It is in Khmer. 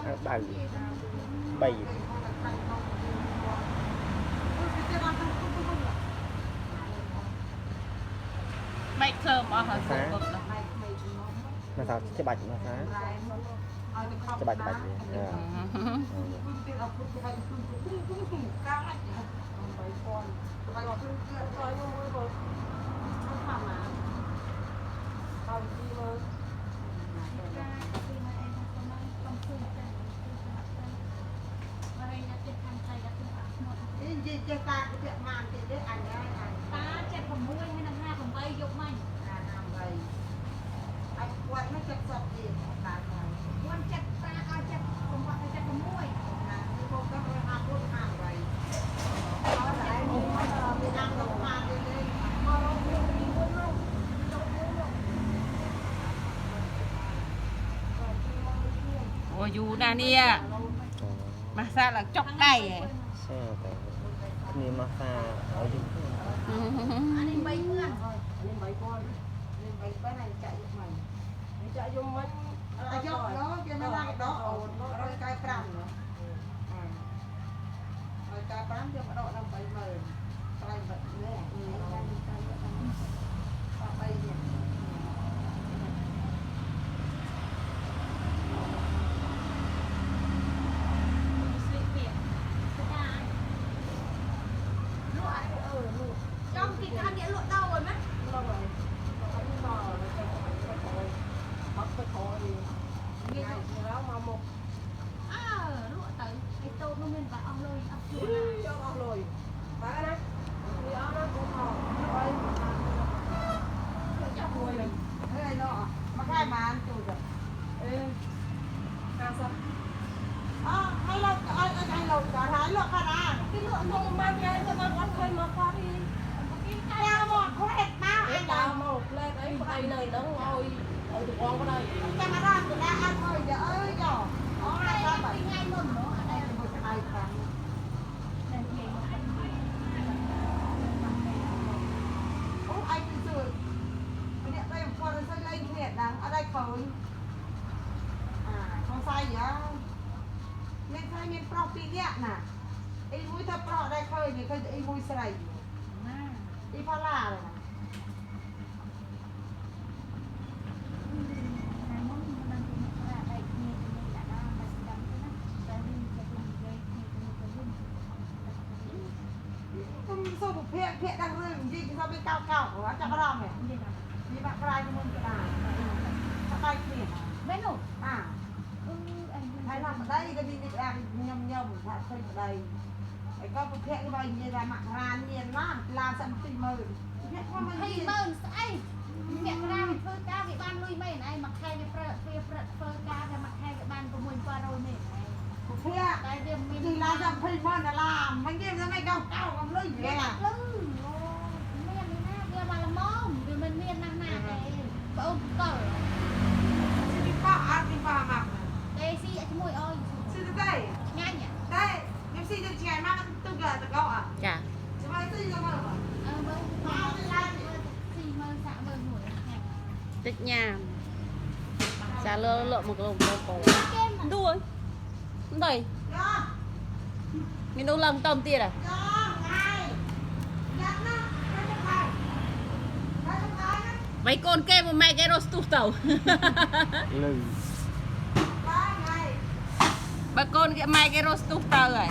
អាវដៅ3 បែកឃើមអស់ហើយសុំពុត មកថាច្បាច់មកថាច្បាច់ច្បាច់វា ចេះតាគេម៉ានទៀតទេអញហើយអញ តា76ហើយនឹង58យកមិញ 58អញគាត់មក70ទៀតតាហើយ គាត់ចិត្តតាឲ្យចិត្ត8ឲ្យ76 ណានេះបងទៅ54 58អត់តែមានអាំងដល់ម៉ានទៀតទេមករកពីមុននោះ អូយូរណាស់នេះម៉ាសាឡើងចុកដៃហ៎ សាតែគ្នាមកសាឲ្យយូរ អានេះ3 0,000 នេះ3000នេះ3000អញចាក់យកមិញ ចាក់យកមិញ តែយកនោះគេមិនឡើងដកអូន195នោះ195យកមកដកដល់30000ត្រៃបាត់នេះអត់3នេះ ស្លៀកពាក់តាលក់អត់ អឺលក់ ចំគេខាននេះលក់ដោហើយណា ឡងហើយអត់មកអត់ទៅក្រោយ និយាយ ទៅមកមក អើលក់ទៅឯតូបនោះមានបាក់អស់លុយអស់ជួល យកអស់លុយបើណាវាអស់ណាគូខោអី ចាប់ មួយ ហើយណោះមកខែបានទូទៅ អេ50 អហើយលោកអត់អីលោកក៏ហើយលោកក៏ណា គេលក់ មកមកថ្ងៃទៅមកអត់ឃើញមកគាត់ទី គេ ដើរមកខេតមកអញ ដើ ដើរ រមកផ្លែកអីប្តីនៅហ្នឹងឲ្យឲ្យទៅងប្តី ចាំអារម្មណ៍ទៅដាក់អត់អើយអើយយោអូ តែ ហើយដល់ ពីថ្ងៃមុនហ្មងអត់ដែរ មួយថ្ងៃខាង តែនិយាយមក អូអញទៅសួរម្នាក់តែគាត់ទៅលេងគ្នាដល់អត់ได้ឃើញអាសង្ស័យយ៉ាមានឃើញមានប្រុសពីរនាក់ណាអីមួយថាប្រុសដែរឃើញឃើញអីមួយស្រី ណា អីផាឡាណា ថ្ងៃមុនមិនដឹងពីប្រាដៃគ្នាជាមួយដាក់ដល់តែដឹងទេណាតែនេះចិត្តនិយាយគ្នាជាមួយទៅវិញ ខ្ញុំសូមភៈភៈដល់រឿងនិយាយគេថាវាកោកោអត់ចាប់អារម្មណ៍ទេ និយាយដល់ និយាយបាក់ក្រៅជាមួយក៏ដែរសប្បាយគ្នា មែននោះ អា អឺអញ ហើយណាប្តីក៏និយាយអាញឹមញឹមថាឃើញប្តីហើយក៏ប្រភេទគេបើនិយាយថាមករានមានណាឡានសាំទីមើលភៈគាត់មកនិយាយ 20,000ស្អីអ្នករាវាធ្វើការវាបានលុយមែនឯងមួយខែវាប្រើវាប្រើធ្វើការតែមួយខែវាបាន6 700មែនឯង ប្រភេទ តែវាមាន ទីឡានសាំទីមើលដុល្លារមិននិយាយថាមិនកោកោកំលុយវា លឺអូមាននេះណាវាមកល្មមវាមិនមានណាស់ណាទេបងអូនកល ស៊ីប៉អត់ពីប៉មក ទេស៊ីឲ្យជាមួយអើយ ស៊ីទៅទេ ឆ្ងាញ់ តែខ្ញុំស៊ីទៅឆ្ងាយមកទៅកតកោអ ចា ចាំឲ្យស៊ីទៅមក អើមើលមកឡើងស៊ីមើលសាក់មើលមួយ តិចញ៉ាមសាលើលក់មកលងកោ គេមក ដួលដៃ យ៉ា មាននោះឡើងតំទៀតហ៎ យ៉ាថ្ងៃយ៉ាណាទៅទៅទៅទៅណា បីកូនគេមកម៉ែគេរស់ស្ទុះទៅ លឺ បាយថ្ងៃ បើកូនគេម៉ែគេរស់ស្ទុះទៅហើយ